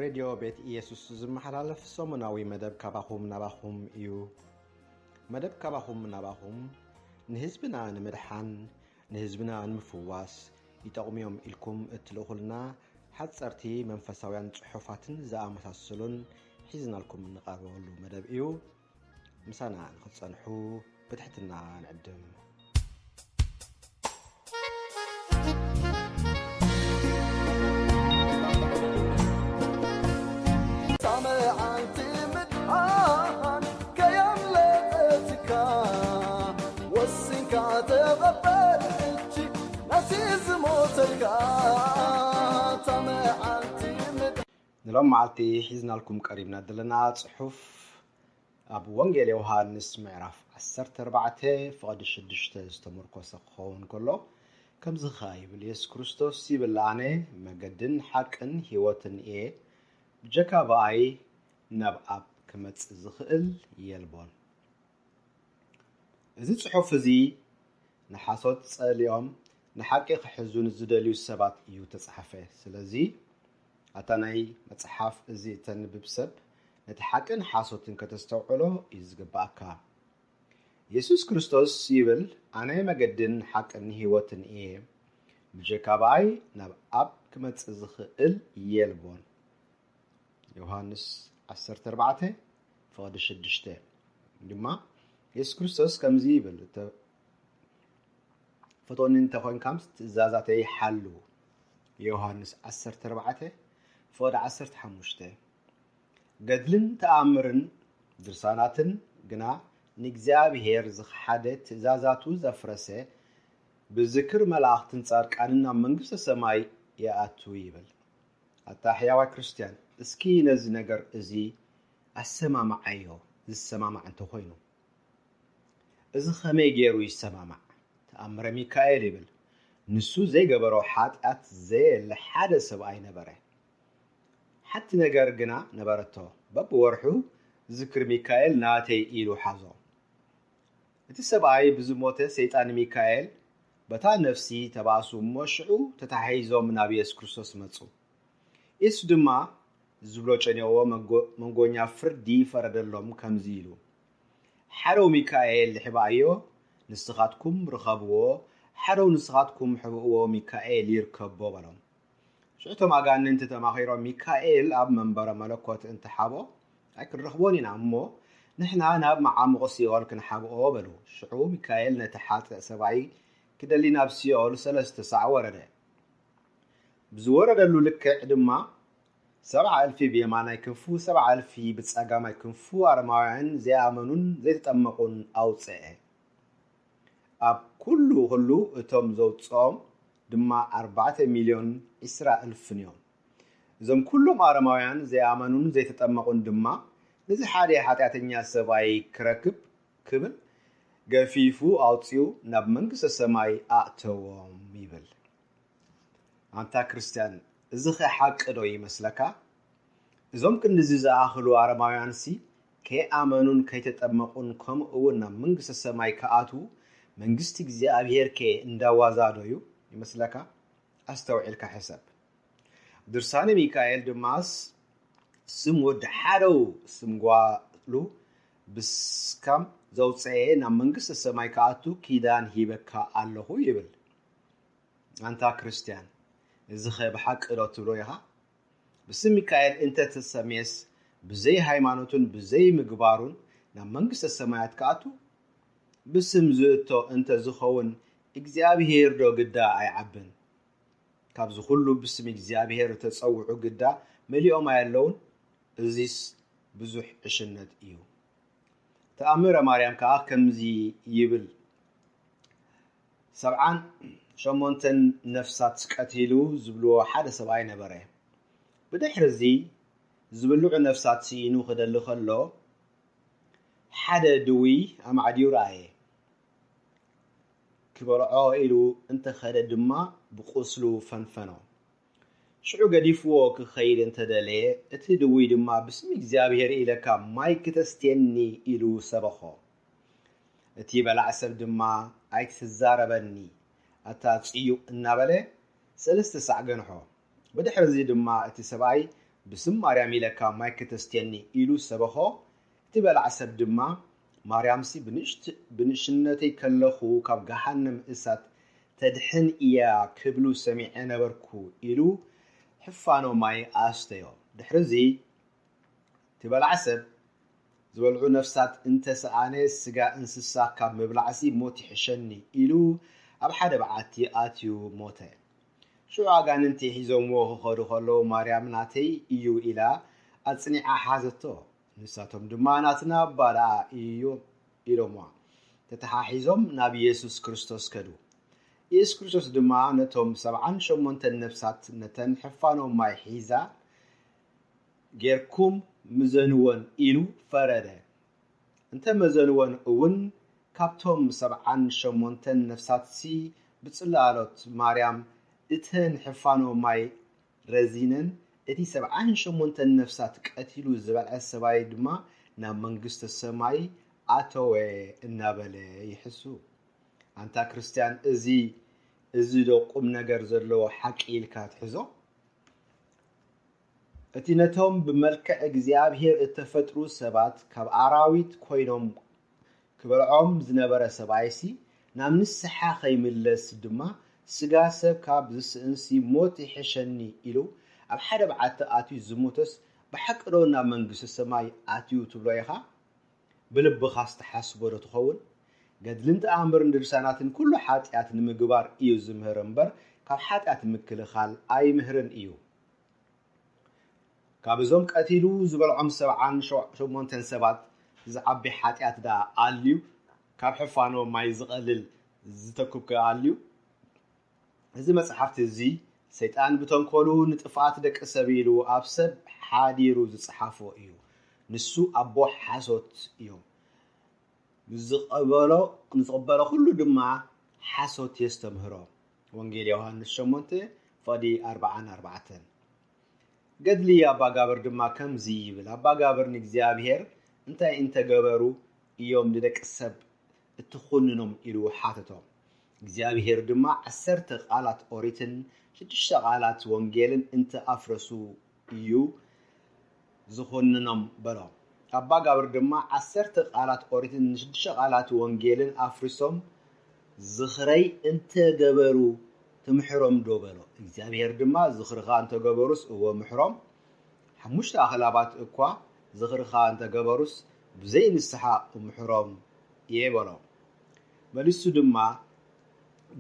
ሬድዮ ቤት ኢየሱስ ዝመሓላለፍ ሰሙናዊ መደብ ካባኹም ናባኹም እዩ። መደብ ካባኹም ናባኹም ንህዝብና ንምድሓን፣ ንህዝብና ንምፍዋስ ይጠቕሙ እዮም ኢልኩም እትልእኹልና ሓጸርቲ መንፈሳውያን ጽሑፋትን ዝኣመሳሰሉን ሒዝናልኩም እንቐርበሉ መደብ እዩ። ምሳና ንኽትጸንሑ ብትሕትና ንዕድም። ሳመዓንቲ ምድሓን ከየምለጠትካ ወሲንካ ተቐበል ሕጂ ነቲ ዝሞተልካ። ሳመዓንቲ ምድሓን ንሎም መዓልቲ ሒዝናልኩም ቀሪብና ዘለና ጽሑፍ ኣብ ወንጌል ዮሃንስ ምዕራፍ ዓሰርተ ኣርባዕተ ፍቕዲ ሽዱሽተ ዝተመርኮሰ ክኸውን ከሎ ከምዚ ኸኣ ይብል፣ የሱስ ክርስቶስ ይብል፣ ኣነ መገድን ሓቅን ህይወትን እየ፣ ብጀካ ብኣይ ናብ ኣብ ክመጽእ ዝኽእል የልቦን። እዚ ጽሑፍ እዚ ንሓሶት ጸሊኦም ንሓቂ ክሕዙ ንዝደልዩ ሰባት እዩ ተጻሕፈ። ስለዚ ኣታ ናይ መጽሓፍ እዚ እተንብብ ሰብ ነቲ ሓቅን ሓሶትን ከተስተውዕሎ እዩ ዝግባኣካ። የሱስ ክርስቶስ ይብል፣ ኣነ መገድን ሓቅን ህይወትን እየ፣ ብጀካ ብኣይ ናብ ኣብ ክመጽእ ዝኽእል የልቦን። ዮሃንስ ዓሰርተ ኣርባዕተ ፍቕዲ ሽዱሽተ ድማ የሱስ ክርስቶስ ከምዚ ይብል፣ እተ- ፈትወኒ እንተኾይንካምስ ትእዛዛተይ ሓሉ። ዮሃንስ ዓሰርተ ኣርባዕተ ፍቕዲ ዓሰርተ ሓሙሽተ። ገድልን ተኣምርን ድርሳናትን ግና ንእግዚኣብሔር ዝኸሓደ ትእዛዛቱ ዘፍረሰ ብዝክር መላእኽትን ጻድቃንን ናብ መንግስተ ሰማይ ይኣቱ ይብል። ኣታ ሕያዋይ ክርስትያን እስኪ ነዚ ነገር እዚ ኣሰማምዓዮ ዝሰማማዕ እንተኾይኑ። እዚ ኸመይ ገይሩ ይሰማማዕ? ተኣምረ ሚካኤል ይብል። ንሱ ዘይገበሮ ሓጢኣት ዘየለ ሓደ ሰብ ኣይነበረ። ሓንቲ ነገር ግና ነበረቶ። በብወርሑ ዝክር ሚካኤል ናተይ ኢሉ ሓዞ። እቲ ሰብኣይ ብዝሞተ ሰይጣን ሚካኤል በታ ነፍሲ ተባእሱ እሞ ሽዑ ተታሒዞም ናብ የሱስ ክርስቶስ መጹ። ኢየሱስ ድማ ዝብሎ ጨኒቕዎ መንጎኛ ፍርዲ ፈረደሎም ከምዚ ኢሉ፣ ሓደው ሚካኤል ሕባእዮ ንስኻትኩም ርኸብዎ፣ ሓደው ንስኻትኩም ሕብእዎ ሚካኤል ይርከቦ በሎም። ሽዑ እቶም ኣጋንንቲ ተማኺሮም ሚካኤል ኣብ መንበረ መለኮት እንተሓቦ ኣይክንረኽቦን ኢና እሞ ንሕና ናብ መዓሙቕ ሲኦል ክንሓብኦ በሉ። ሽዑ ሚካኤል ነቲ ሓጥእ ሰብኣይ ክደሊ ናብ ሲኦል ሰለስተ ሳዕ ወረደ። ብዝወረደሉ ልክዕ ድማ ሰብዓ እልፊ ብየማናይ ክንፉ ሰብዓ እልፊ ብጸጋማይ ክንፉ ኣረማውያን ዘይኣመኑን ዘይተጠመቑን ኣውጽአ። ኣብ ኩሉ ኩሉ እቶም ዘውጽኦም ድማ ኣርባዕተ ሚልዮን ዕስራ እልፍን እዮም። እዞም ኩሎም ኣረማውያን ዘይኣመኑን ዘይተጠመቑን ድማ ነዚ ሓደ ሓጢኣተኛ ሰብኣይ ክረክብ ክብል ገፊፉ ኣውጺኡ ናብ መንግስተ ሰማይ ኣእተዎም ይብል። ኣንታ ክርስትያን፣ እዚኸ ሓቂ ዶ ይመስለካ? እዞም ክንድዚ ዝኣኽሉ ኣረማውያንሲ ከይኣመኑን ከይተጠመቑን ከምኡ እውን ናብ መንግስተ ሰማይ ክኣትዉ መንግስቲ እግዚኣብሄር ከ እንዳዋዛ ዶ እዩ ይመስለካ? ኣስተውዒልካ ሕሰብ። ድርሳነ ሚካኤል ድማስ ስም ወዲ ሓደው ስም ጓሉ ብስካም ዘውፀኤ ናብ መንግስተ ሰማይ ክኣቱ ኪዳን ሂበካ ኣለኹ ይብል። ኣንታ ክርስትያን፣ እዚኸ ብሓቂ ዶ ትብሎ ኢኻ? ብስም ሚካኤል እንተተሰምየስ ብዘይ ሃይማኖቱን ብዘይ ምግባሩን ናብ መንግስተ ሰማያት ክኣቱ? ብስም ዝእቶ እንተ ዝኸውን እግዚኣብሄር ዶ ግዳ ኣይዓብን? ካብዚ ኩሉ ብስም እግዚኣብሄር እተጸውዑ ግዳ መሊኦም ኣየለውን? እዚስ ብዙሕ ዕሽነት እዩ። ተኣምረ ማርያም ከኣ ከምዚ ይብል፣ ሰብዓን ሸሞንተን ነፍሳት ቀቲሉ ዝብልዎ ሓደ ሰብኣይ ነበረ። ብድሕሪ እዚ ዝብልዑ ነፍሳት ስኢኑ ክደሊ ከሎ ሓደ ድውይ ኣማዕድዩ ረኣየ። ክበልዖ ኢሉ እንተኸደ ድማ ብቁስሉ ፈንፈኖ። ሽዑ ገዲፍዎ ክኸይድ እንተደለየ እቲ ድውይ ድማ ብስም እግዚኣብሔር ኢለካ ማይ ክተስትየኒ ኢሉ ሰበኾ። እቲ በላዕ ሰብ ድማ ኣይትዛረበኒ ኣታ ጽዩቕ እናበለ ሰለስተ ሳዕ ገንሖ። ብድሕሪ እዚ ድማ እቲ ሰብኣይ ብስም ማርያም ኢለ ካብ ማይ ክተስትየኒ ኢሉ ሰበኾ። እቲ በላዕ ሰብ ድማ፣ ማርያምሲ ብንእሽት-፣ ብንእሽነተይ ከለኹ ካብ ገሃነም እሳት ተድሕን እያ ክብሉ ሰሚዐ ነበርኩ ኢሉ ሕፋኖ ማይ ኣስተዮ። ድሕርዚ እቲ በላዕ ሰብ፣ ዝበልዑ ነፍሳት እንተሰኣነ፣ ስጋ እንስሳ ካብ ምብላዕሲ ሞት ይሕሸኒ ኢሉ ኣብ ሓደ በዓቲ ኣትዩ ሞተ። ሽዑ ኣጋንንቲ ሒዞምዎ ክኸዱ ከለዉ፣ ማርያም ናተይ እዩ ኢላ ኣጽኒዓ ሓዘቶ። ንሳቶም ድማ ናትና እባ ደኣ እዩ ኢሎምዋ። ተተሓሒዞም ናብ ኢየሱስ ክርስቶስ ከዱ። ኢየሱስ ክርስቶስ ድማ ነቶም ሰብዓን ሸሞንተን ነፍሳት ነተን ሕፋኖ ማይ ሒዛ ጌርኩም ምዘንወን ኢሉ ፈረደ። እንተ መዘንወን እውን ካብቶም ሰብዓን ሸሞንተን ነፍሳትሲ ብጽላሎት ማርያም እተን ሕፋኖ ማይ ረዚነን እቲ ሰብዓን ሸሞንተን ነፍሳት ቀቲሉ ዝበልዐ ሰብኣይ ድማ ናብ መንግስተ ሰማይ ኣተወ እናበለ ይሕሱ። ኣንታ ክርስትያን፣ እዚ፣ እዚ ዶ ቁም ነገር ዘለዎ ሓቂ ኢልካ ትሕዞ? እቲ ነቶም ብመልክዕ እግዚኣብሔር እተፈጥሩ ሰባት ካብ ኣራዊት ኮይኖም ክበልዖም ዝነበረ ሰብኣይሲ ናብ ንስሓ ከይምለስ ድማ ስጋ ሰብ ካብ ዝስእንሲ ሞት ይሕሸኒ ኢሉ ኣብ ሓደ በዓቲ ኣትዩ ዝሞተስ ብሓቂ ዶ ናብ መንግስቲ ሰማይ ኣትዩ ትብሎ ኢኻ? ብልብኻስ ትሓስቦ ዶ ትኸውን? ገድልን ተኣምርን ድርሳናትን ኩሉ ሓጢኣት ንምግባር እዩ ዝምህር እምበር ካብ ሓጢኣት ምክልኻል ኣይምህርን እዩ። ካብ እዞም ቀቲሉ ዝበልዖም ሰብዓን ሸሞንተን ሰባት ዝዓቢ ሓጢኣት ደኣ ኣልዩ ካብ ሕፋኖ ማይ ዝቐልል ዝተኩብከ ኣልዩ? እዚ መጽሓፍቲ እዚ ሰይጣን ብተንኮሉ ንጥፍኣት ደቂ ሰብ ኢሉ ኣብ ሰብ ሓዲሩ ዝጸሓፎ እዩ። ንሱ ኣቦ ሓሶት እዮም። ንዝቐበሎ ንዝቕበሎ ኩሉ ድማ ሓሶት የስተምህሮ። ወንጌል ዮሃንስ ሸሞንተ ፍቕዲ ኣርብዓን ኣርባዕተን። ገድሊ ኣባ ጋብር ድማ ከምዚ ይብል። ኣባ ጋብር ንእግዚኣብሔር እንታይ እንተገበሩ እዮም ንደቂ ሰብ እትኹንኖም ኢሉ ሓተቶም። እግዚኣብሔር ድማ ዓሰርተ ቃላት ኦሪትን ሽዱሽተ ቃላት ወንጌልን እንተ ኣፍረሱ እዩ ዝኹንኖም በሎ። ኣባ ጋብር ድማ ዓሰርተ ቃላት ኦሪትን ሽዱሽተ ቃላት ወንጌልን ኣፍሪሶም ዝኽረይ እንተ ገበሩ ትምሕሮም ዶ በሎ። እግዚኣብሔር ድማ ዝኽርኻ እንተ ገበሩስ እወ ምሕሮም፣ ሓሙሽተ ኣኽላባት እኳ ዝኽርኻ እንተ ገበሩስ ብዘይ ንስሓ እምሕሮም እየ በሎ። መሊሱ ድማ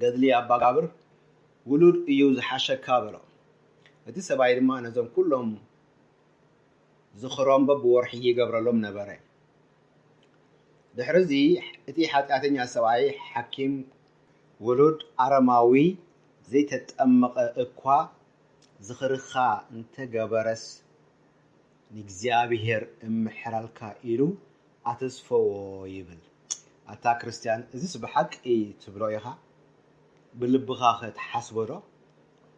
ገድሊ ኣባ ጋብር ውሉድ እዩ ዝሓሸካ በሎ። እቲ ሰብኣይ ድማ ነዞም ኩሎም ዝኽሮም በብወርሒ ይገብረሎም ነበረ። ድሕርዚ እቲ ሓጢኣተኛ ሰብኣይ ሓኪም ውሉድ ኣረማዊ ዘይተጠመቐ እኳ ዝኽርኻ እንተገበረስ ንእግዚኣብሔር እምሕራልካ ኢሉ ኣተስፈዎ ይብል። ኣታ ክርስትያን፣ እዚስ ብሓቂ ትብሎ ኢኻ? ብልብኻ ኸ ትሓስቦ ዶ?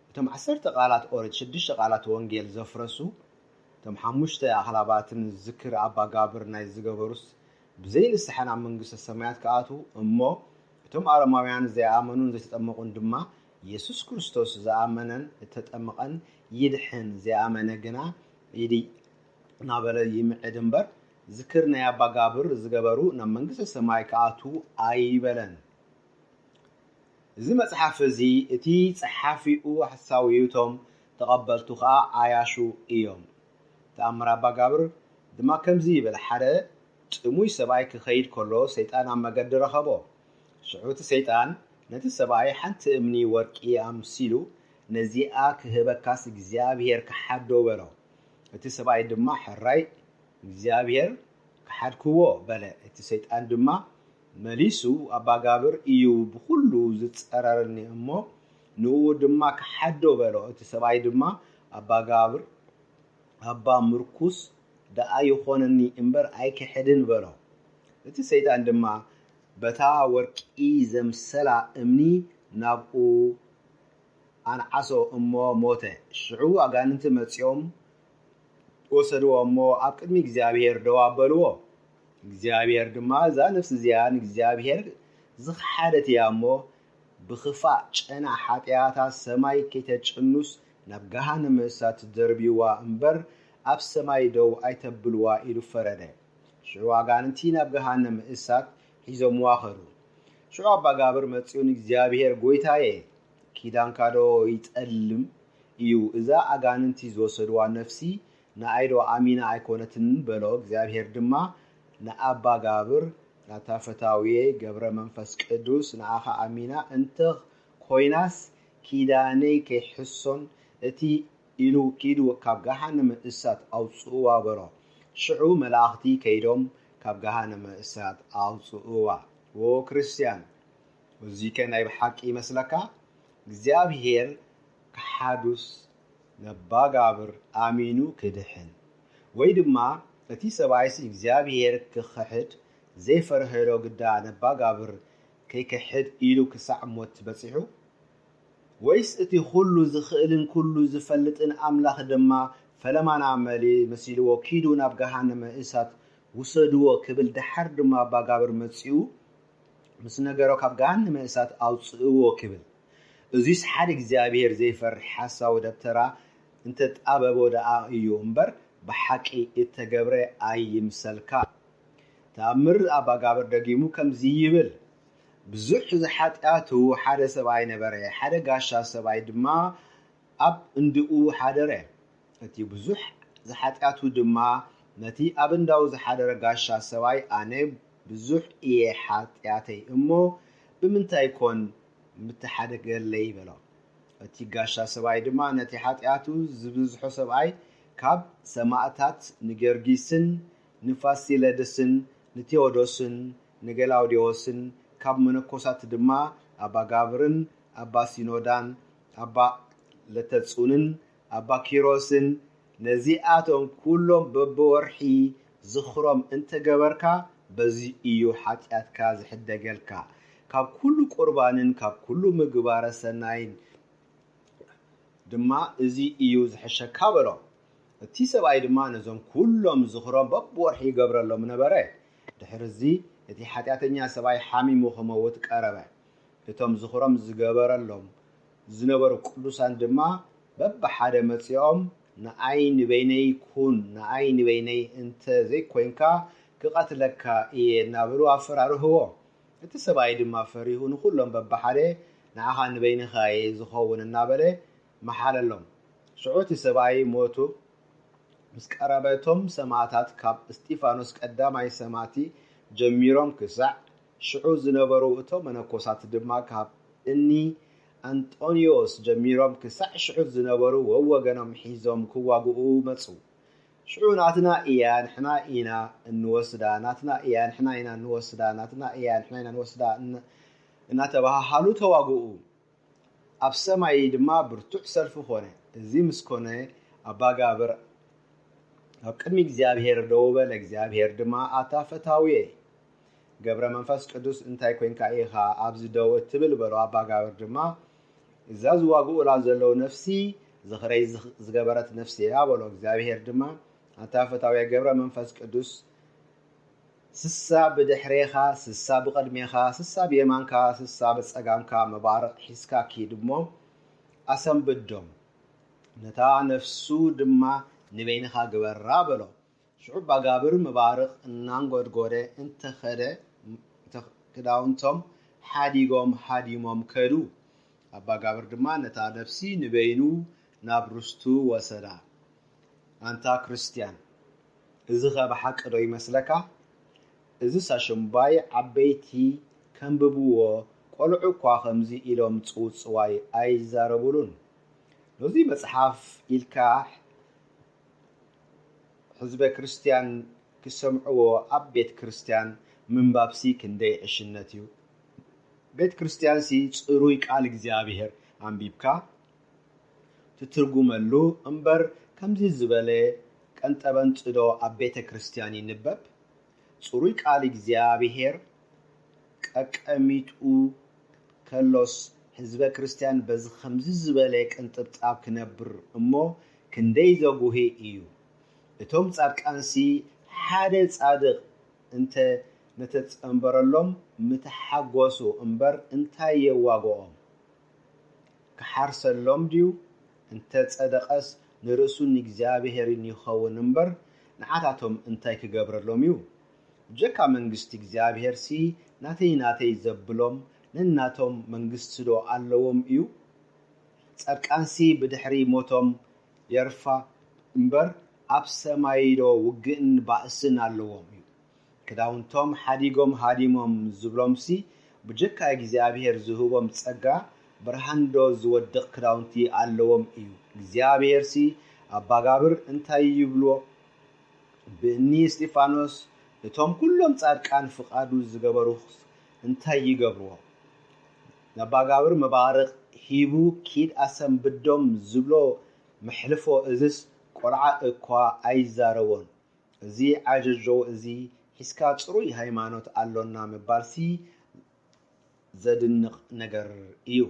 እቶም ዓሰርተ ቃላት ኦሪት፣ ሽዱሽተ ቃላት ወንጌል ዘፍረሱ፣ እቶም ሓሙሽተ ኣኽላባትን ዝክር ኣባ ጋብር ናይ ዝገበሩስ ብዘይ ንስሓ ናብ መንግስተ ሰማያት ክኣትዉ እሞ፣ እቶም ኣረማውያን ዘይኣመኑን ዘይተጠመቑን ድማ፣ ኢየሱስ ክርስቶስ ዝኣመነን እተጠምቐን ይድሕን፣ ዘይኣመነ ግና ይድይ እናበለ ይምዕድ እምበር፣ ዝክር ናይ ኣባ ጋብር ዝገበሩ ናብ መንግስተ ሰማይ ክኣትዉ ኣይበለን። እዚ መጽሓፍ እዚ እቲ ጸሓፊኡ ሓሳዊ እዩ፣ እቶም ተቐበልቱ ኸኣ ዓያሹ እዮም። ተኣምር ኣባ ጋብር ድማ ከምዚ ይብል፣ ሓደ ጥሙይ ሰብኣይ ክኸይድ ከሎ ሰይጣን ኣብ መገዲ ረኸቦ። ሽዑ እቲ ሰይጣን ነቲ ሰብኣይ ሓንቲ እምኒ ወርቂ ኣምሲሉ፣ ነዚኣ ክህበካስ እግዚኣብሔር ክሓዶ በሎ። እቲ ሰብኣይ ድማ ሕራይ እግዚኣብሔር ክሓድክዎ በለ። እቲ ሰይጣን ድማ መሊሱ ኣባ ጋብር እዩ ብኹሉ ዝጸረረኒ እሞ ንኡ ድማ ክሓዶ በሎ። እቲ ሰብኣይ ድማ ኣባ ጋብር ኣባ ምርኩስ ደኣ ይኾነኒ እምበር ኣይክሕድን በሎ። እቲ ሰይጣን ድማ በታ ወርቂ ዘምሰላ እምኒ ናብኡ ኣንዓሶ እሞ ሞተ። ሽዑ ኣጋንንቲ መጺኦም ወሰድዎ እሞ ኣብ ቅድሚ እግዚኣብሔር ደው ኣበልዎ። እግዚኣብሔር ድማ እዛ ነፍሲ እዚኣ ንእግዚኣብሔር ዝኸሓደት እያ እሞ ብኽፋእ ጨና ሓጢኣታ ሰማይ ከይተጭኑስ ናብ ገሃነመ እሳት ደርብይዋ እምበር፣ ኣብ ሰማይ ደው ኣይተብልዋ ኢሉ ፈረደ። ሽዑ ኣጋንንቲ ናብ ገሃነመ እሳት ሒዞምዋ ኸዱ። ሽዑ ኣባ ጋብር መጺኡ ንእግዚኣብሔር፣ "ጐይታየ፣ ኪዳንካዶ ይጠልም እዩ? እዛ ኣጋንንቲ ዝወሰድዋ ነፍሲ ንኣይዶ ኣሚና ኣይኮነትን?" በሎ። እግዚኣብሔር ድማ ንኣባ ጋብር፣ "ኣታ ፈታውየ ገብረ መንፈስ ቅዱስ፣ ንኣኻ ኣሚና እንተ ኮይናስ፣ ኪዳነይ ከይሕሶን እቲ ኢሉ፣ ኪዱ ካብ ገሃነመ እሳት ኣውጽእዋ" በሎ። ሽዑ መላእኽቲ ከይዶም ካብ ገሃነመ እሳት ኣውጽእዋ። ዎ ክርስትያን፣ እዚከ ናይ ብሓቂ ይመስለካ? እግዚኣብሔር ክሓዱስ ነባጋብር ኣሚኑ ክድሕን፣ ወይ ድማ እቲ ሰብኣይሲ እግዚኣብሔር ክኽሕድ ዘይፈርሀዶ ግዳ ነባጋብር ከይክሕድ ኢሉ ክሳዕ ሞት በጺሑ? ወይስ እቲ ኩሉ ዝኽእልን ኩሉ ዝፈልጥን ኣምላኽ ድማ ፈለማና መሊ መሲልዎ፣ "ኪዱ ናብ ገሃነመ እሳት ውሰድዎ" ክብል፣ ደሓር ድማ ኣባጋብር መጺኡ ምስ ነገሮ፣ "ካብ ገሃነመ እሳት ኣውጽእዎ" ክብል? እዙይስ ሓደ እግዚኣብሔር ዘይፈርሕ ሓሳዊ ደብተራ እንተጣበቦ ደኣ እዩ እምበር፣ ብሓቂ እተገብረ ኣይምሰልካ። ተኣምር ኣባጋብር ደጊሙ ከምዚ ይብል፣ ብዙሕ ዝሓጢኣቱ ሓደ ሰብኣይ ነበረ፣ ሓደ ጋሻ ሰብኣይ ድማ ኣብ እንድኡ ሓደረ። እቲ ብዙሕ ዝሓጢኣቱ ድማ ነቲ ኣብ እንዳኡ ዝሓደረ ጋሻ ሰብኣይ፣ "ኣነ ብዙሕ እየ ሓጢኣተይ፣ እሞ ብምንታይ ኮን ምተሓደገለይ?" በሎ። እቲ ጋሻ ሰብኣይ ድማ ነቲ ሓጢኣቱ ዝብዝሖ ሰብኣይ፣ ካብ ሰማእታት ንጊዮርጊስን ንፋሲለደስን ንቴዎዶስን ንገላውዴዎስን፣ ካብ መነኮሳት ድማ ኣባ ጋብርን ኣባ ሲኖዳን ኣባ ለተጹንን ኣባ ኪሮስን፣ ነዚኣቶም ኩሎም በብወርሒ ዝኽሮም እንተገበርካ፣ በዚ እዩ ሓጢኣትካ ዝሕደገልካ። ካብ ኩሉ ቁርባንን ካብ ኩሉ ምግባረ ሰናይን ድማ እዚ እዩ ዝሕሸካ በሎ። እቲ ሰብኣይ ድማ ነዞም ኩሎም ዝኽሮም በብወርሒ ይገብረሎም ነበረ። ድሕሪ እዚ እቲ ሓጢኣተኛ ሰብኣይ ሓሚሙ ክመውት ቀረበ። እቶም ዝኽሮም ዝገበረሎም ዝነበሩ ቅዱሳን ድማ በብሓደ መጺኦም፣ "ንኣይ ንበይነይ ኩን፣ ንኣይ ንበይነይ እንተ ዘይኮይንካ ክቐትለካ እየ" እናበሉ ኣፈራርህዎ። እቲ ሰብኣይ ድማ ፈሪሁ ንኹሎም በብሓደ፣ "ንዓኻ ንበይንኻ እየ ዝኸውን" እናበለ መሓለሎም። ሽዑ እቲ ሰብኣይ ሞቱ ምስ ቀረበ፣ እቶም ሰማእታት ካብ እስጢፋኖስ ቀዳማይ ሰማእቲ ጀሚሮም ክሳዕ ሽዑ ዝነበሩ፣ እቶም መነኮሳት ድማ ካብ እኒ ኣንጦንዮስ ጀሚሮም ክሳዕ ሽዑ ዝነበሩ ወወገኖም ሒዞም ክዋግኡ መጹ። ሽዑ "ናትና እያ፣ ንሕና ኢና እንወስዳ፣ ናትና እያ፣ ንሕና ኢና እንወስዳ፣ ናትና እያ፣ ንሕና ኢና እንወስዳ" እን-፣ እናተባሃሃሉ ተዋግኡ። ኣብ ሰማይ ድማ ብርቱዕ ሰልፊ ኾነ። እዚ ምስ ኮነ፣ ኣባ ጋብር ኣብ ቅድሚ እግዚኣብሔር ደው በለ። እግዚኣብሔር ድማ፣ "ኣታ ፈታውየ ገብረ መንፈስ ቅዱስ፣ እንታይ ኮንካ ኢኻ ኣብዚ ደው እትብል?" በሎ። ኣባ ጋብር ድማ፣ "እዛ ዝዋግኡላ ዘለዉ ነፍሲ፣ ዝኽረይ ዝኽ-፣ ዝገበረት ነፍሲ እያ" በሎ። እግዚኣብሔር ድማ፣ "ኣታ ፈታውየ ገብረ መንፈስ ቅዱስ፣ ስሳ ብድሕሬኻ፣ ስሳ ብቕድሜኻ፣ ስሳ ብየማንካ፣ ስሳ ብጸጋምካ መባርቕ ሒዝካ ኪድ እሞ ኣሰንብዶም፣ ነታ ነፍሱ ድማ ንበይንኻ ግበራ" በሎ። ሽዑ ኣባጋብር መባርቕ እናንጎድጎደ እንተኸደ፣ እንተ-፣ ክዳውንቶም ሓዲጎም ሃዲሞም ከዱ። ኣባጋብር ድማ ነታ ነፍሲ ንበይኑ ናብ ርስቱ ወሰዳ። ኣንታ ክርስትያን፣ እዚኸ ብሓቂ ዶ ይመስለካ? እዚ ሳሽምባይ ዓበይቲ ከንብብዎ፣ ቆልዑ እኳ ከምዚ ኢሎም ጽውጽዋይ ኣይዛረቡሉን። ነዚ መጽሓፍ ኢልካ ሕዝበ ክርስትያን ክሰምዕዎ ኣብ ቤት ክርስትያን ምንባብሲ ክንደይ ዕሽነት እዩ። ቤት ክርስትያንሲ ጽሩይ ቃል እግዚኣብሔር ኣንቢብካ ትትርጉመሉ እምበር፣ ከምዚ ዝበለ ቀንጠበንጥዶ ኣብ ቤተ ክርስትያን ይንበብ? ጽሩይ ቃል እግዚኣብሔር ቀቀሚጡ ከሎስ፣ ህዝበ ክርስትያን በዚ ከምዚ ዝበለ ቅንጥብጣብ ክነብር እሞ ክንደይ ዘጉሂ እዩ። እቶም ጻድቃንሲ ሓደ ጻድቕ እንተ ነተጸንበረሎም ምተሓጎሱ እምበር፣ እንታይ የዋግኦም? ክሓርሰሎም ድዩ? እንተጸደቐስ ንርእሱን ንእግዚኣብሔርን ይኸውን እምበር፣ ንዓታቶም እንታይ ክገብረሎም እዩ? ብጀካ መንግስቲ እግዚኣብሔርሲ ናተይ ናተይ ዘብሎም ነናቶም መንግስቲ ዶ ኣለዎም እዩ? ጻድቃንሲ ብድሕሪ ሞቶም የርፋ እምበር፣ ኣብ ሰማይ ዶ ውግእን ባእስን ኣለዎም እዩ? ክዳውንቶም ሓዲጎም ሃዲሞም ዝብሎምሲ፣ ብጀካ እግዚኣብሔር ዝህቦም ጸጋ፣ ብርሃን ዶ ዝወድቕ ክዳውንቲ ኣለዎም እዩ? እግዚኣብሔርሲ ኣባጋብር እንታይ ይብልዎ? ብእኒ እስጢፋኖስ፣ እቶም ኩሎም ጻድቃን ፍቓዱ ዝገበሩስ እንታይ ይገብርዎ? ነባጋብር መባርቕ ሂቡ ኪድ ኣሰንብዶም ዝብሎ መሕልፎ እዝስ ቆልዓ እኳ ኣይዛረቦን። እዚ ዓጀጆ እዚ ሒዝካ ጽሩይ ሃይማኖት ኣሎና ምባልሲ ዘድንቕ ነገር እዩ።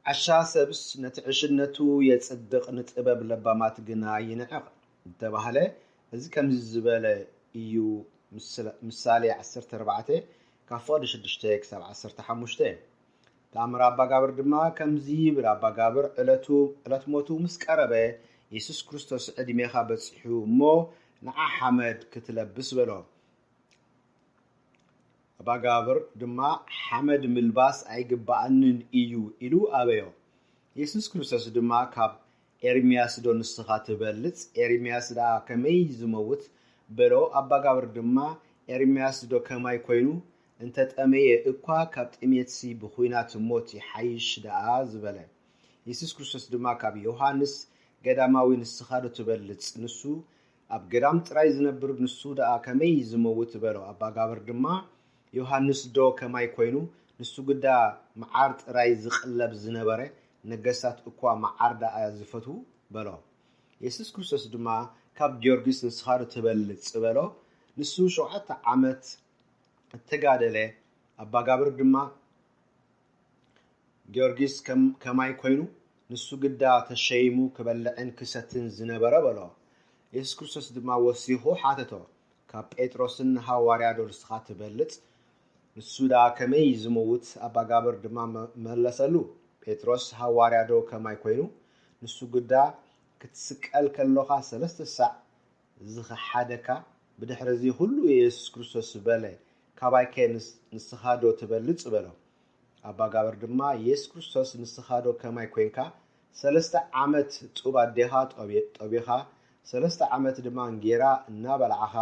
ዓሻ ሰብስ ነቲ ዕሽነቱ የጽድቕ፣ ንጥበብ ለባማት ግና ይንዕቕ እንተባህለ፣ እዚ ከምዚ ዝበለ እዩ። ምስላ-፣ ምሳሌ ዓሰርተ ኣርባዕተ ካብ ፍቕዲ ሽዱሽተ ክሳብ ዓሰርተ ሓሙሽተ። ተኣምር ኣባጋብር ድማ ከምዚ ይብል፣ ኣባጋብር ዕለቱ፣ ዕለት ሞቱ ምስ ቀረበ፣ የሱስ ክርስቶስ ዕድሜኻ በጺሑ እሞ ንዓ ሓመድ ክትለብስ በሎ። ኣባጋብር ድማ ሓመድ ምልባስ ኣይግባኣንን እዩ ኢሉ ኣበዮ። የሱስ ክርስቶስ ድማ ካብ ኤርምያስ ዶ ንስኻ ትበልጽ? ኤርምያስ ደኣ ከመይ ዝመውት? በሎ። ኣባጋብር ድማ ኤርምያስ ዶ ከማይ ኮይኑ? እንተጠመየ እኳ ካብ ጥሜትሲ ብኹናት ሞት ይሓይሽ ደኣ ዝበለ። የሱስ ክርስቶስ ድማ ካብ ዮሃንስ ገዳማዊ ንስኻ ዶ ትበልጽ? ንሱ ኣብ ገዳም ጥራይ ዝነብር፣ ንሱ ደኣ ከመይ ዝመውት? በሎ። ኣባጋብር ድማ ዮሃንስ ዶ ከማይ ኮይኑ? ንሱ ግዳ መዓር ጥራይ ዝቕለብ ዝነበረ፣ ነገስታት እኳ መዓር ደኣ ዝፈትዉ በሎ። የሱስ ክርስቶስ ድማ ካብ ጊዮርጊስ ንስኻ ዶ ትበልጽ? በሎ። ንሱ ሸውዓተ ዓመት እተጋደለ፣ ኣባጋብር ድማ ጊዮርጊስ ከም-፣ ከማይ ኮይኑ ንሱ ግዳ ተሸይሙ ክበልዕን ክሰትን ዝነበረ በሎ። የሱስ ክርስቶስ ድማ ወሲኹ ሓተቶ፣ ካብ ጴጥሮስን ሃዋርያ ዶ ንስኻ ትበልጽ? ንሱ ደኣ ከመይ ዝመውት? ኣባጋብር ድማ መ-፣ መለሰሉ፣ ጴጥሮስ ሃዋርያ ዶ ከማይ ኮይኑ? ንሱ ግዳ ክትስቀል ከሎኻ ሰለስተ ሳዕ ዝኸሓደካ፣ ብድሕሪ እዚ ኩሉ የሱስ ክርስቶስ በለ፣ ካባይከ ንስ-፣ ንስኻ ዶ ትበልጽ? በሎ። ኣባጋብር ድማ፣ የሱስ ክርስቶስ ንስኻ ዶ ከማይ ኮይንካ? ሰለስተ ዓመት ጡብ ኣዴኻ ጠቢ-፣ ጠቢኻ፣ ሰለስተ ዓመት ድማ እንጌራ እናበላዕኻ፣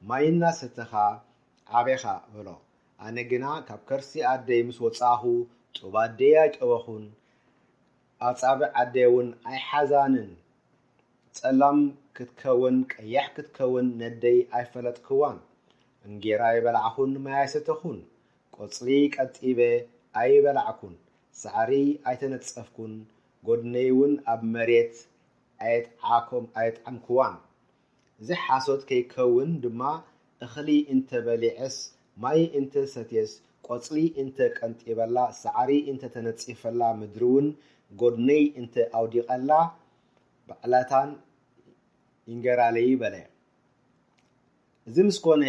ማይ እናሰተኻ ዓቤኻ በሎ። ኣነ ግና ካብ ከርሲ ኣደይ ምስ ወጻእኹ ጡብ ኣደይ ኣይጠበኹን፣ ኣጻብዕ ኣደይ እውን ኣይሓዛንን። ጸላም ክትከውን ቀያሕ ክትከውን ነደይ ኣይፈለጥክዋን። እንጌራ ኣይበላዕኹን፣ ማይ ኣይሰተኹን፣ ቆጽሊ ቀንጢበ ኣይበላዕኩን፣ ሳዕሪ ኣይተነጸፍኩን፣ ጎድነይ እውን ኣብ መሬት ኣየጥዓኮም-፣ ኣየጥዓምክዋን። እዚ ሓሶት ከይከውን ድማ፣ እኽሊ እንተ በሊዐስ፣ ማይ እንተ ሰትየስ፣ ቆጽሊ እንተ ቀንጢበላ፣ ሳዕሪ እንተ ተነጺፈላ፣ ምድሪ እውን ጎድነይ እንተ ኣውዲቐላ፣ ብዕለታን ይንገራለይ በለ። እዚ ምስ ኮነ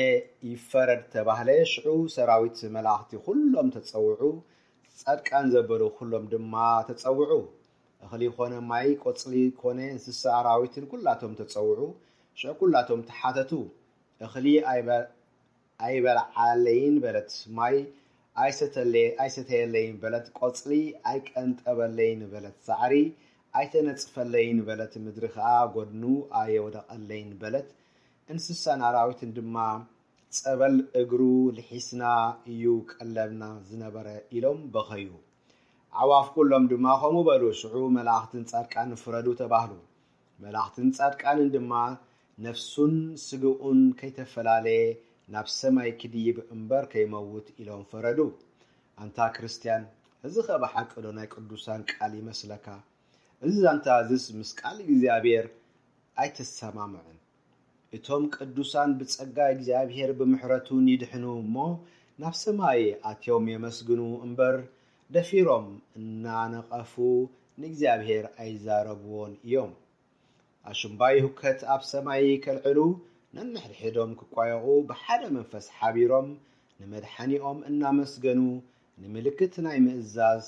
ይፈረድ ተባህለ። ሽዑ ሰራዊት መላእኽቲ ኩሎም ተጸውዑ፣ ጻድቃን ዘበሉ ኩሎም ድማ ተጸውዑ። እኽሊ ኮነ ማይ፣ ቆጽሊ ኮነ እንስሳ ኣራዊትን ኩላቶም ተጸውዑ። ሽዑ ኩላቶም ተሓተቱ። እኽሊ ኣይበ-፣ ኣይበልዓለይን በለት፣ ማይ ኣይሰተለ-፣ ኣይሰተየለይን በለት፣ ቆጽሊ ኣይቀንጠበለይን በለት፣ ሳዕሪ ኣይተነጽፈለይን በለት፣ ምድሪ ኸኣ ጎድኑ ኣየውደቐለይን በለት። እንስሳን ኣራዊትን ድማ ጸበል እግሩ ልሒስና እዩ ቀለብና ዝነበረ ኢሎም በኸዩ። ኣዕዋፍ ኩሎም ድማ ከምኡ በሉ። ሽዑ መላእኽትን ጻድቃንን ፍረዱ ተባህሉ። መላእኽትን ጻድቃንን ድማ ነፍሱን ስግኡን ከይተፈላለየ ናብ ሰማይ ክድይብ እምበር ከይመውት ኢሎም ፈረዱ። ኣንታ ክርስትያን፣ እዚ ኸ ብሓቂ ዶ ናይ ቅዱሳን ቃል ይመስለካ? እዚ ዛንታ እዝስ ምስ ቃል እግዚኣብሔር ኣይተሰማምዕን። እቶም ቅዱሳን ብጸጋ እግዚኣብሔር ብምሕረቱ ይድሕኑ እሞ ናብ ሰማይ ኣትዮም የመስግኑ እምበር፣ ደፊሮም እናነቐፉ ንእግዚኣብሔር ኣይዛረብዎን እዮም። ኣሽምባይ ሁከት ኣብ ሰማይ ከልዕሉ፣ ነንሕድሕዶም ክቋየቑ ብሓደ መንፈስ ሓቢሮም ንመድሓኒኦም እናመስገኑ፣ ንምልክት ናይ ምእዛዝ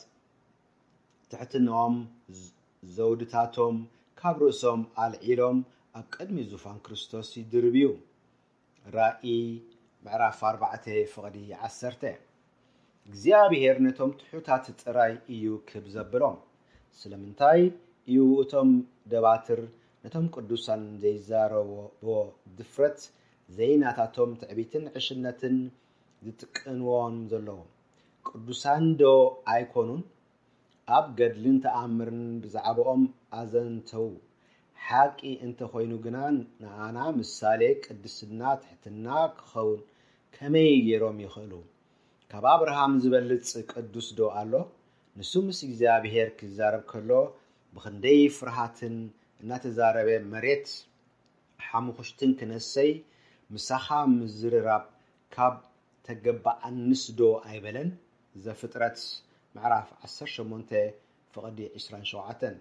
ትሕትናኦም ዝ-፣ ዘውድታቶም ካብ ርእሶም ኣልዒሎም ኣብ ቅድሚ ዙፋን ክርስቶስ ይድርብዩ። ራእይ ምዕራፍ ኣርባዕተ ፍቕዲ ዓሰርተ። እግዚኣብሔር ነቶም ትሑታት ጥራይ እዩ ክብ ዘብሎም። ስለምንታይ እዩ እቶም ደባትር ነቶም ቅዱሳን ዘይዛረብዎ ድፍረት ዘይናታቶም ትዕቢትን ዕሽነትን ዝጥቀንዎም ዘለዉ? ቅዱሳን ዶ ኣይኮኑን? ኣብ ገድልን ተኣምርን ብዛዕባኦም ኣዘንተዉ። ሓቂ እንተኾይኑ ግና ንኣና ምሳሌ ቅድስና ትሕትና ክኸውን ከመይ ገይሮም ይኽእሉ? ካብ ኣብርሃም ዝበልጽ ቅዱስ ዶ ኣሎ? ንሱ ምስ እግዚኣብሔር ክዛረብ ከሎ ብኽንደይ ፍርሃትን እናተዛረበ መሬት ሓሙኽሽትን ክነሰይ ምሳኻ ምዝርራብ ካብ ተገባኣንስ ዶ ኣይበለን? ዘፍጥረት ምዕራፍ ዓሰርተ ሸሞንተ ፍቕዲ ዕስራን ሸውዓተን።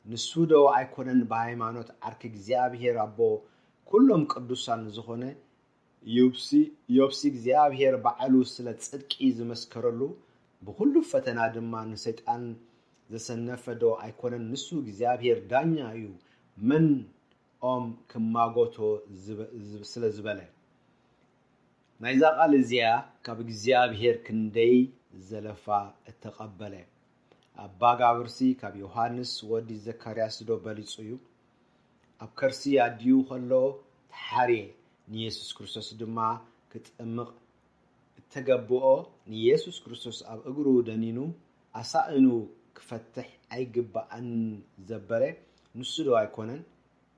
ንሱ ዶ ኣይኮነን ብሃይማኖት ዓርኪ እግዚኣብሔር ኣቦ ኩሎም ቅዱሳን ዝኾነ ዮብሲ እግዚኣብሔር ባዕሉ ስለ ጽድቂ ዝመስከረሉ ብኹሉ ፈተና ድማ ንሰይጣን ዘሰነፈ ዶ ኣይኮነን? ንሱ እግዚኣብሔር ዳኛ እዩ፣ መን ኦም ክማጎቶ ስለ ዝበለ። ናይዛ ቃል እዚኣ ካብ እግዚኣብሔር ክንደይ ዘለፋ እተቐበለ። ኣባ ጋብርሲ ካብ ዮሃንስ ወዲ ዘካርያስ ዶ በሊጹ እዩ? ኣብ ከርሲ ኣዲኡ ከሎ ተሓርየ፣ ንየሱስ ክርስቶስ ድማ ክጠምቕ እተገብኦ፣ ንየሱስ ክርስቶስ ኣብ እግሩ ደኒኑ ኣሳእኑ ክፈትሕ ኣይግባኣን ዘበለ ንሱ ዶ ኣይኮነን?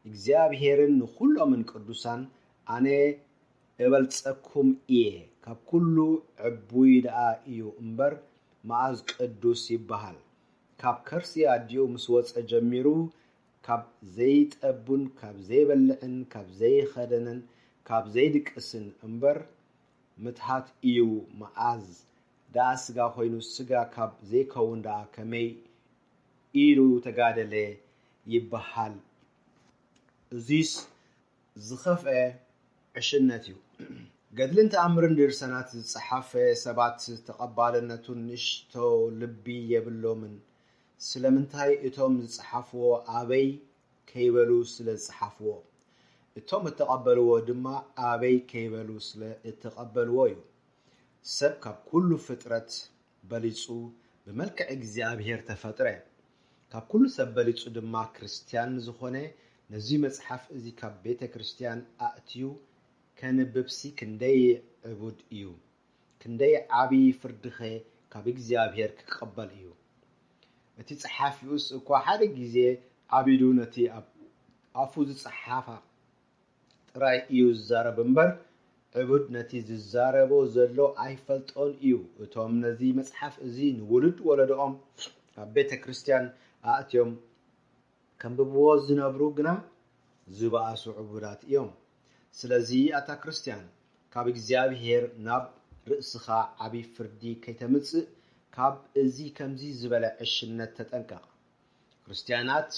እግዚኣብሔርን ንኹሎምን ቅዱሳን ኣነ እበልጸኩም እየ፣ ካብ ኩሉ ዕቡይ ደኣ እዩ እምበር መኣዝ ቅዱስ ይበሃል። ካብ ከርሲ ኣዲኡ ምስ ወጸ ጀሚሩ ካብ ዘይጠቡን ካብ ዘይበልዕን ካብ ዘይኸደነን ካብ ዘይድቅስን እምበር ምትሃት እዩ መኣዝ ደኣ ስጋ ኮይኑ ስጋ ካብ ዘይከውን ደኣ ከመይ ኢሉ ተጋደለ ይበሃል። እዚስ ዝኸፍአ ዕሽነት እዩ። ገድልን ተኣምርን ድርሰናት ዝጸሓፈ ሰባት ተቐባልነቱን ንእሽቶ ልቢ የብሎምን። ስለምንታይ እቶም ዝጸሓፍዎ ኣበይ ከይበሉ ስለ ዝጸሓፍዎ፣ እቶም እተቐበልዎ ድማ ኣበይ ከይበሉ ስለ እተቐበልዎ እዩ። ሰብ ካብ ኩሉ ፍጥረት በሊጹ ብመልክዕ እግዚኣብሔር ተፈጥረ። ካብ ኩሉ ሰብ በሊጹ ድማ ክርስትያን ዝኾነ ነዚ መጽሓፍ እዚ ካብ ቤተ ክርስትያን ኣእትዩ ከንብብሲ ክንደይ ዕቡድ እዩ! ክንደይ ዓቢ ፍርድኸ ካብ እግዚኣብሔር ክቐበል እዩ! እቲ ጸሓፊኡስ እኳ ሓደ ግዜ ዓቢዱ ነቲ ኣብ ኣፉ ዝጸሓፋ ጥራይ እዩ ዝዛረብ እምበር፣ ዕቡድ ነቲ ዝዛረቦ ዘሎ ኣይፈልጦን እዩ። እቶም ነዚ መጽሓፍ እዚ ንውሉድ ወለዶኦም ኣብ ቤተ ክርስትያን ኣእትዮም ከንብብዎ ዝነብሩ ግና ዝበኣሱ ዕቡዳት እዮም። ስለዚ ኣታ ክርስትያን፣ ካብ እግዚኣብሔር ናብ ርእስኻ ዓቢ ፍርዲ ከይተምጽእ፣ ካብ እዚ ከምዚ ዝበለ ዕሽነት ተጠንቀቕ። ክርስትያናት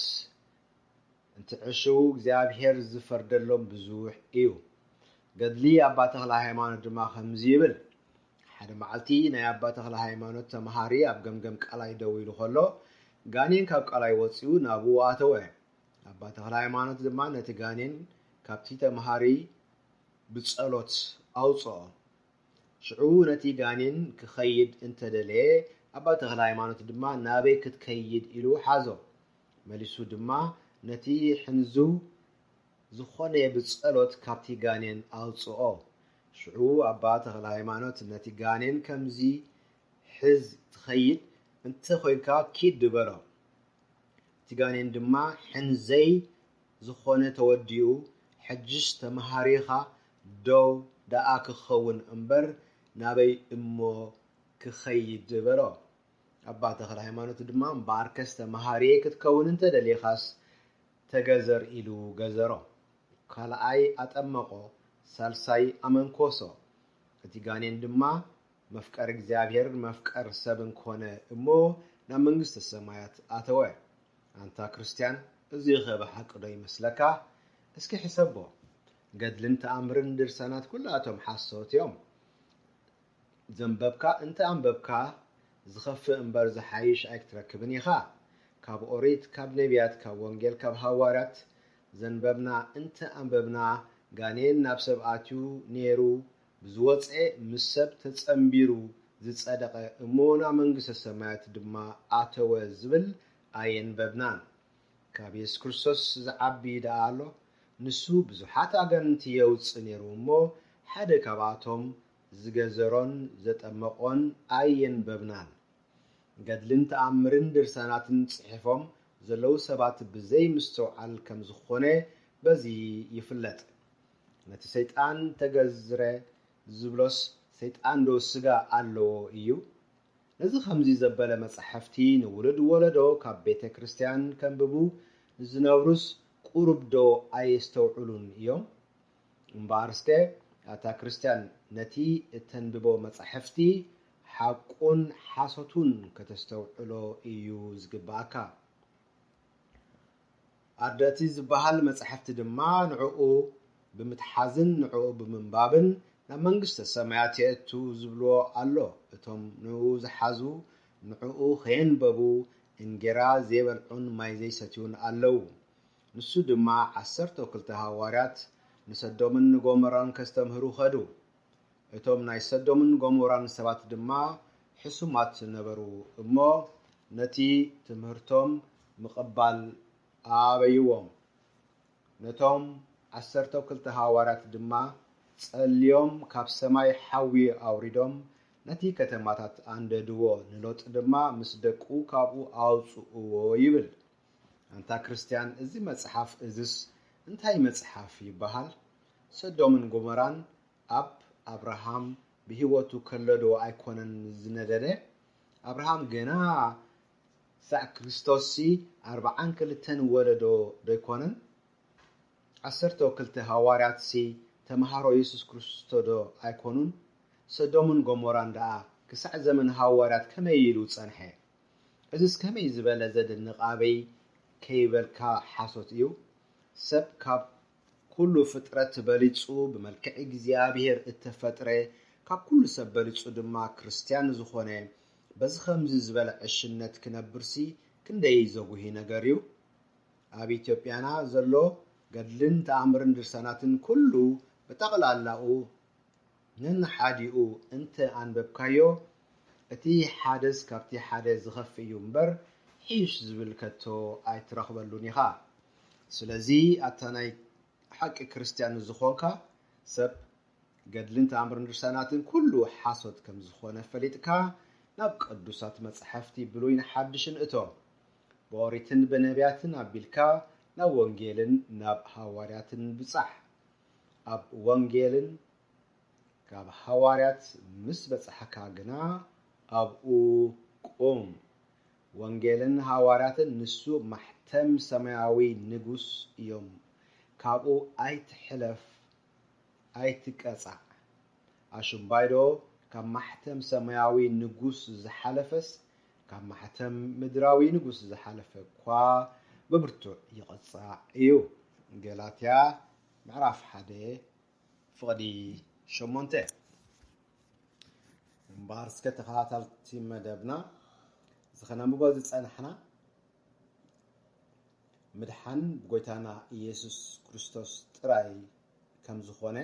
እንትዕሽዉ እግዚኣብሔር ዝፈርደሎም ብዙሕ እዩ። ገድሊ ኣባ ተኽለ ሃይማኖት ድማ ከምዚ ይብል። ሓደ መዓልቲ ናይ ኣባ ተኽለ ሃይማኖት ተምሃሪ ኣብ ገምገም ቃላይ ደው ኢሉ ከሎ፣ ጋኔን ካብ ቃላይ ወጺኡ ናብኡ ኣተወ። ኣባ ተኽለ ሃይማኖት ድማ ነቲ ጋኔን ካብቲ ተምሃሪ ብጸሎት ኣውጽኦ። ሽዑ ነቲ ጋኔን ክኸይድ እንተደለየ፣ ኣባ ተኽለ ሃይማኖት ድማ ናበይ ክትከይድ ኢሉ ሓዞ። መሊሱ ድማ ነቲ ሕንዝው ዝኾነ ብጸሎት ካብቲ ጋኔን ኣውጽኦ። ሽዑ ኣባ ተኽለ ሃይማኖት ነቲ ጋኔን ከምዚ ሕዝ ትኸይድ እንተ ኾይንካ ኪድ በሎ። እቲ ጋኔን ድማ ሕንዘይ ዝኾነ ተወዲኡ፣ ሕጅስ ተምሃሪኻ ደው ደኣ ክኸውን እምበር ናበይ እሞ ክኸይድ በሎ። ኣባ ተኽለ ሃይማኖት ድማ እምበኣርከስ ተምሃሪየ ክትከውን እንተ ደሊኻስ ተገዘር ኢሉ ገዘሮ። ካልኣይ ኣጠመቖ፣ ሳልሳይ ኣመንኮሶ። እቲ ጋኔን ድማ መፍቀር እግዚኣብሔር መፍቀር ሰብን ኮነ እሞ ናብ መንግስተ ሰማያት ኣተወ። ኣንታ ክርስትያን፣ እዚኸ ብሓቂ ዶ ይመስለካ? እስኪ ሕሰቦ። ገድልን ተኣምርን ድርሳናት ኩላቶም ሓሶት እዮም። ዘንበብካ እንተ ኣንበብካ ዝኸፍእ እምበር ዝሓይሽ ኣይክትረክብን ኢኻ። ካብ ኦሪት፣ ካብ ነቢያት፣ ካብ ወንጌል፣ ካብ ሃዋርያት ዘንበብና እንተ ኣንበብና፣ ጋኔን ናብ ሰብ ኣትዩ ነይሩ፣ ብዝወፀ ምስ ሰብ ተጸንቢሩ ዝጸደቐ እሞ ናብ መንግስተ ሰማያት ድማ ኣተወ ዝብል ኣየንበብናን። ካብ የሱስ ክርስቶስ ዝዓቢ ደኣ ኣሎ። ንሱ ብዙሓት ኣጋንንቲ የውጽእ ነይሩ እሞ ሓደ ካብኣቶም ዝገዘሮን ዘጠመቖን ኣየንበብናን። ገድልን ተኣምርን ድርሳናትን ጽሒፎም ዘለዉ ሰባት ብዘይ ምስትውዓል ከም ዝኾነ በዚ ይፍለጥ። ነቲ ሰይጣን ተገዝረ ዝብሎስ ሰይጣን ዶ ስጋ ኣለዎ እዩ? ነዚ ከምዚ ዘበለ መጻሕፍቲ ንውሉድ ወለዶ ካብ ቤተ ክርስቲያን ከንብቡ ዝነብሩስ ቁሩብ ዶ ኣየስተውዕሉን እዮም? እምበኣር እስከ ኣታ ክርስቲያን ነቲ እተንብቦ መጻሕፍቲ ሓቁን ሓሶቱን ከተስተውዕሎ እዩ ዝግብኣካ። ኣርደእቲ ዝበሃል መጻሕፍቲ ድማ ንዕኡ ብምትሓዝን ንዕኡ ብምንባብን ናብ መንግስተ ሰማያት የእቱ ዝብልዎ ኣሎ። እቶም ንኡ ዝሓዙ ንዕኡ ከየንበቡ እንጌራ ዘይበልዑን ማይ ዘይሰትዩን ኣለዉ። ንሱ ድማ ዓሰርተው ክልተ ሃዋርያት ንሰዶምን ንጎሞራን ከስተምህሩ ኸዱ። እቶም ናይ ሰዶምን ጎሞራን ሰባት ድማ ሕሱማት ነበሩ እሞ ነቲ ትምህርቶም ምቕባል ኣበይዎም። ነቶም ዓሰርተው ክልተ ሃዋርያት ድማ ጸልዮም ካብ ሰማይ ሓዊ ኣውሪዶም ነቲ ከተማታት ኣንደድዎ፣ ንሎጥ ድማ ምስ ደቁ ካብኡ ኣውጽእዎ ይብል። ኣንታ ክርስትያን፣ እዚ መጽሓፍ እዝስ እንታይ መጽሓፍ ይበሃል? ሰዶምን ጎሞራን ኣብ ኣብርሃም ብህይወቱ ከሎ ዶ ኣይኮነን ዝነደደ? ኣብርሃም ገና ሳዕ ክርስቶስሲ ኣርብዓን ክልተን ወለዶ ዶ ኣይኮነን? ዓሰርተው ክልተ ሃዋርያትሲ ተምሃሮ የሱስ ክርስቶ ዶ ኣይኮኑን? ሰዶምን ጎሞራን ደኣ ክሳዕ ዘመን ሃዋርያት ከመይ ኢሉ ጸንሐ? እዝስ ከመይ ዝበለ ዘደንቕ ኣበይ ከይበልካ ሓሶት እዩ። ሰብ ካብ ኩሉ ፍጥረት በሊጹ ብመልክዕ እግዚኣብሔር እተፈጥረ፣ ካብ ኩሉ ሰብ በሊጹ ድማ ክርስትያን ዝኾነ፣ በዚ ኸምዚ ዝበለ ዕሽነት ክነብርሲ ክንደይ ዘጉሂ ነገር እዩ። ኣብ ኢትዮጵያና ዘሎ ገድልን ተኣምርን ድርሳናትን ኩሉ ብጠቕላላኡ ነንሓዲኡ እንተ ኣንበብካዮ፣ እቲ ሓደስ ካብቲ ሓደ ዝኸፍእ እዩ እምበር፣ ሒሽ ዝብል ከቶ ኣይትረኽበሉን ኢኻ። ስለዚ ኣታ ናይ ሓቂ ክርስትያን ዝኾንካ ሰብ፣ ገድልን ተኣምርን ድርሳናትን ኩሉ ሓሶት ከም ዝኾነ ፈሊጥካ፣ ናብ ቅዱሳት መጻሕፍቲ ብሉይን ሓድሽን እቶ። ብኦሪትን ብነቢያትን ኣቢልካ ናብ ወንጌልን ናብ ሃዋርያትን ብጻሕ። ኣብ ወንጌልን ካብ ሃዋርያት ምስ በጻሕካ ግና ኣብኡ ቁም። ወንጌልን ሃዋርያትን ንሱ ማሕተም ሰማያዊ ንጉስ እዮም። ካብኡ ኣይትሕለፍ፣ ኣይትቀጻዕ። ኣሽምባይዶ ካብ ማሕተም ሰማያዊ ንጉስ ዝሓለፈስ ካብ ማሕተም ምድራዊ ንጉስ ዝሓለፈ እኳ ብብርቱዕ ይቐጻዕ እዩ። ገላትያ ምዕራፍ ሓደ ፍቕዲ ሸሞንተ። እምበኣር እስከ ተኸታተልቲ መደብና፣ እዚ ኸነንብቦ ዝጸናሕና ምድሓን ብጎይታና ኢየሱስ ክርስቶስ ጥራይ ከም ዝኾነ፣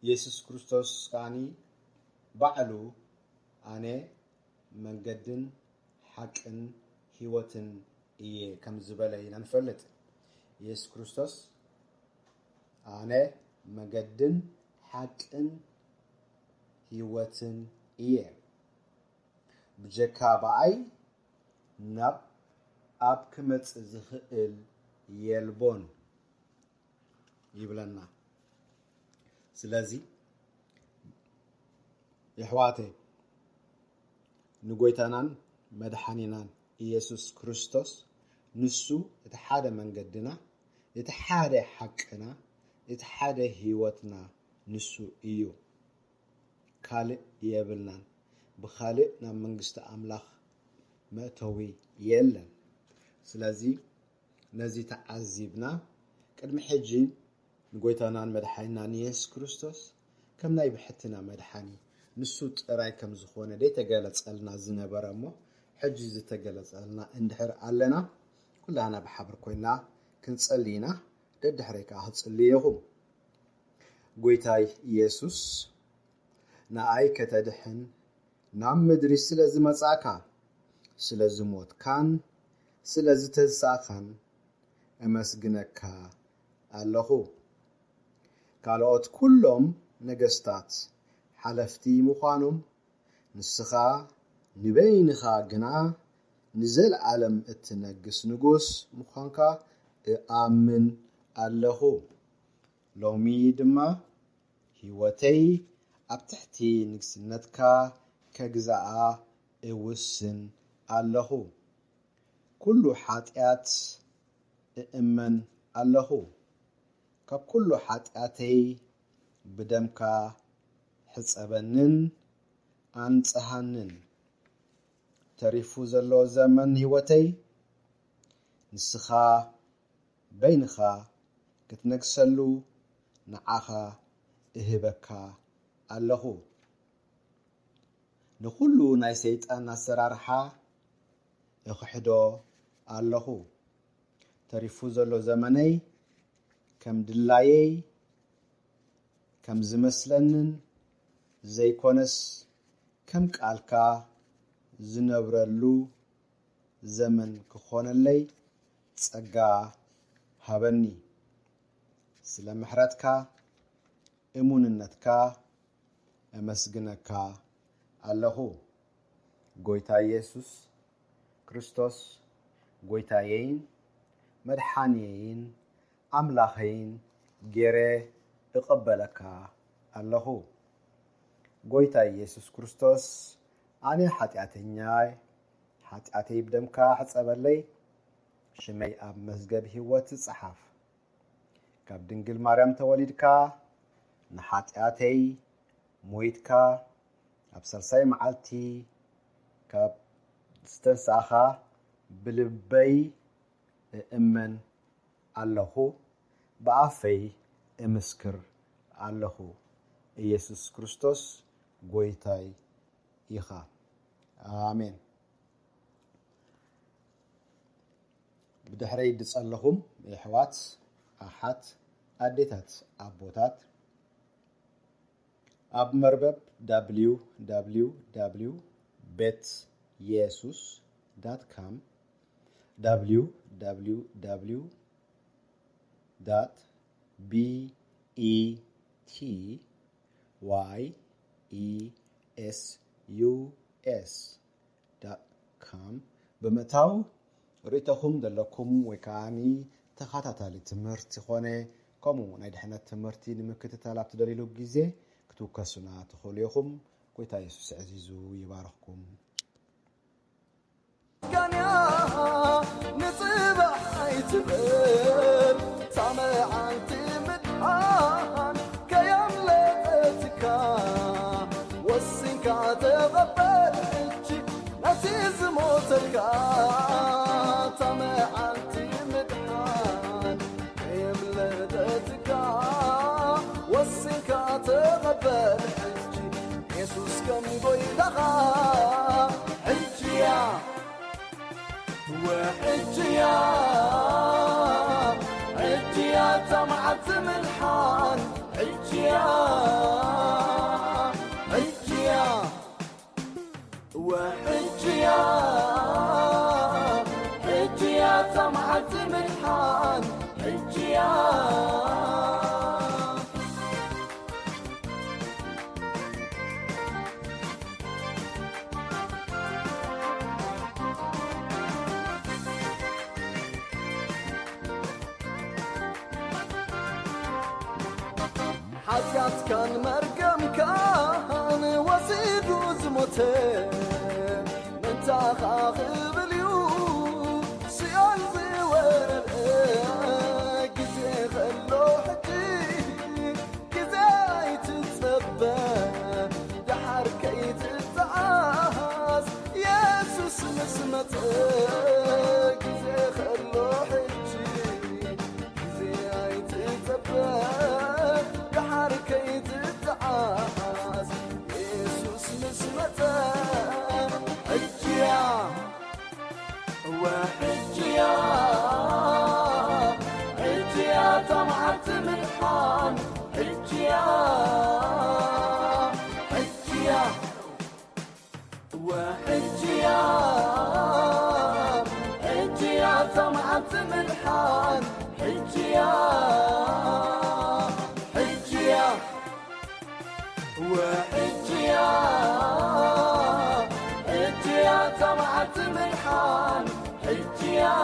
ኢየሱስ ክርስቶስ ከኣኒ ባዕሉ ኣነ መንገድን ሓቅን ህይወትን እየ ከም ዝበለ ኢና ንፈልጥ። ኢየሱስ ክርስቶስ ኣነ መገድን ሓቅን ህይወትን እየ፣ ብጀካ ብኣይ ናብ ኣብ ክመጽእ ዝኽእል የልቦን ይብለና። ስለዚ የሕዋተይ፣ ንጎይታናን መድሓኒናን ኢየሱስ ክርስቶስ ንሱ እቲ ሓደ መንገድና፣ እቲ ሓደ ሓቅና፣ እቲ ሓደ ህይወትና ንሱ እዩ። ካልእ የብልናን። ብኻልእ ናብ መንግስቲ ኣምላኽ መእተዊ የለን። ስለዚ ነዚ ተዓዚብና ቅድሚ ሕጂ ንጎይታናን መድሓኒናን የሱስ ክርስቶስ ከም ናይ ብሕትና መድሓኒ ንሱ ጥራይ ከም ዝኾነ ደይተገለጸልና ዝነበረ እሞ ሕጂ ዝተገለጸልና እንድሕር ኣለና፣ ኩላህና ብሓብር ኮይና ክንጸሊ ኢና። ደድሕረይ ከኣ ክጽልዩ ኢኹም። ጎይታይ ኢየሱስ፣ ንኣይ ከተድሕን ናብ ምድሪ ስለ ዝመጻእካ፣ ስለ ዝሞትካን ስለ ዝተንሳእካን እመስግነካ ኣለኹ። ካልኦት ኩሎም ነገስታት ሓለፍቲ ምዃኖም፣ ንስኻ ንበይንኻ ግና ንዘለኣለም እትነግስ ንጉስ ምዃንካ እኣምን ኣለኹ። ሎሚ ድማ ህይወተይ ኣብ ትሕቲ ንግስነትካ ከግዛኣ እውስን ኣለኹ። ኩሉ ሓጢኣት እእመን ኣለኹ። ካብ ኩሉ ሓጢኣተይ ብደምካ ሕጸበንን ኣንጽሃንን። ተሪፉ ዘሎ ዘመን ህይወተይ ንስኻ በይንኻ ክትነግሰሉ ንዓኻ እህበካ ኣለኹ። ንኹሉ ናይ ሰይጣን ኣሰራርሓ እኽሕዶ ኣለኹ። ተሪፉ ዘሎ ዘመነይ ከም ድላየይ፣ ከም ዝመስለንን ዘይኮነስ ከም ቃልካ ዝነብረሉ ዘመን ክኾነለይ ጸጋ ሃበኒ። ስለ ምሕረትካ፣ እሙንነትካ እመስግነካ ኣለኹ። ጎይታ ኢየሱስ ክርስቶስ፣ ጎይታየይን መድሓንየይን ኣምላኸይን ጌረ እቐበለካ ኣለኹ። ጎይታ ኢየሱስ ክርስቶስ፣ ኣነ ሓጢኣተኛይ፣ ሓጢኣተይ ብደምካ ሕጸበለይ፣ ሽመይ ኣብ መዝገብ ህይወት ጸሓፍ። ካብ ድንግል ማርያም ተወሊድካ ንሓጢኣተይ ሞይትካ፣ ኣብ ሳልሳይ መዓልቲ ካብ ዝተንሳእኻ ብልበይ እእመን ኣለኹ፣ ብኣፈይ እምስክር ኣለኹ። ኢየሱስ ክርስቶስ ጎይታይ ኢኻ። ኣሜን። ብድሕረይ ዝጸለኹም የሕዋት፣ ኣሓት፣ ኣዴታት፣ ኣቦታት፣ ኣብ መርበብ www ቤት የሱስ ዳት ካም፣ www ዳት ቢ ኢ ቲ ዋይ ኢ ኤስ ዩ ኤስ ዳት ካም ብምእታው ርእይቶኹም ዘለኩም ወይ ከዓኒ ተኸታታሊ ትምህርቲ ኾነ ከምኡ ናይ ድሕነት ትምህርቲ ንምክትታል ኣብ ትደልይሉ ግዜ ክትውከሱና ትኽእሉ ኢኹም። ጎይታ የሱስ ዕዚዙ ይባርኽኩም። ጋንያ ንጽባሕ ኣይትበል፣ እታ መዓልቲ ምድሓን ከየምለጠትካ፣ ወሲንካ ተቐበል ሕጂ ነቲ ዝሞተልካ። እታ መዓልቲ ምድሓን ከየምለጠትካ፣ ወሲንካ ተቐበል ሕጂ የሱስ ከም ጎይታኻ። ሕጂ እያ፣ ወሕጂ እያ፣ ሕጂ እያ እታ መዓልቲ ምድሓን። ሕጂ እያ፣ ሕጂ እያ፣ ወሕጂ እያ፣ ሕጂ እያ እታ መዓልቲ ምድሓን። ሕጂ እያ። ሓጢኣትካን መርገምካን ወሲዱ ዝሞተ፣ ምንታኻ ክብል እዩ ሲኦል ዝወረደ። ግዜ ከሎ ሕጂ፣ ግዜ ኣይትጸበ፣ ደሓር ከይትተዓስ የሱስ ምስ መጸ። ግዜ ከሎ ሕጂ፣ ግዜ ኣይትጸበ፣ ደሓር ከይትተዓስ የሱስ ምስ መጸ። ሕጂ እያ፣ وحجيا، حجيا طمعة ملحان، حجيا، حجيا. وحجيا، حجيا طمعة ملحان، حجيا، حجيا. وحجيا، حجيا طمعة ملحان، حجيا.